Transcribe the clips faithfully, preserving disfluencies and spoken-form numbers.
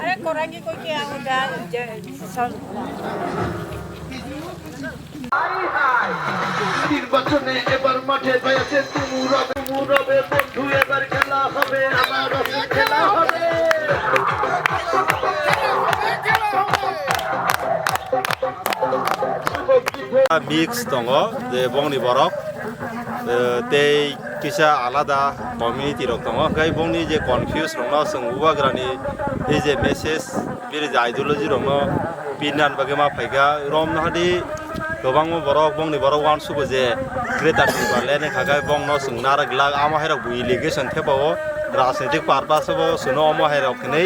अरे कोरांगी कोई क्या होगा? নির্বাচনে এবার মাঠে রয়েছে তুমুল রবে, তুমুল রবে বন্ধু, এবার খেলা হবে, আবার খেলা হবে। Mix tongo, je bongni borok, eh, tei kisa alada community rok tongo, hwnkhe bongni je confuse rokno chwng bubagrani tei je message, bini je ideology rokno pinna bagwi ma phaikha, romno hadi kwbangma borok, bongni borok uansugo je Greater Tipraland wngkha khe bongno chwng narwk glak, amo hai rok bo allegation thepao rajnitik purpose bo chwngno omo hai rok hinwi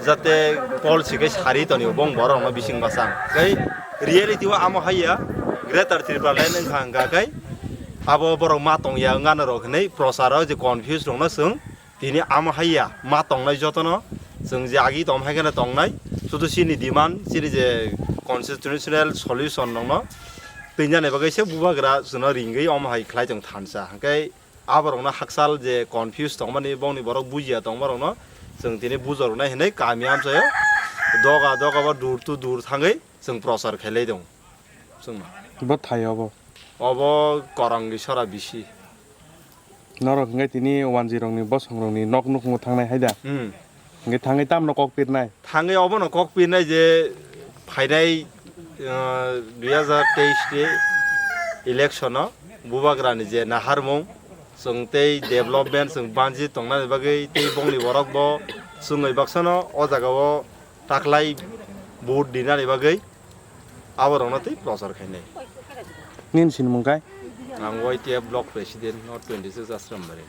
jate policy khe sari tonio bong borok rokno bising bwsang. Tei reality o amo hai ya, Greater Tipraland wngkha hwnkha khe abo borok ma tong ya wngano rok hinwi prochar o je confuse rokno chwng tini amo hai ya ma tongnai jotono chwng je agi tom hai kheno tongnai, sudu chini demand chini je constitutional solution rokno twi nani bagwi se bubagra chwngno ringwi omo hai khlai tong thansa. Hwnkhe aborokno hakchal je confuse tongmani, bongni borok bujiya tongmarokno chwng tini bujoroknai hinwi kami amchaio doga doga bo door to door thangwi chwng prochar khailai tongo chwngno. Bo thai obo? Obo Korangi sora bisi. Norok hwnkhe tini wanjwi rokni bosong rokni nok nukhungo thangnai hai da? Hmm. Hwnkhe thangwi tamno kok pirnai? Thangwi obono kok pirnai je phainai, uh, dui hazar teis ni election o bubagrani je naharmung, chwng tei development chwng banchi tongnani bagwi tei bongni borok bo chwngwi baksano o jaga o taklai vote dinani bagwi aborokno tei prochar khainai. Nini sinimung kai? Ang Y T F block president, North twenty six Ashram Bari.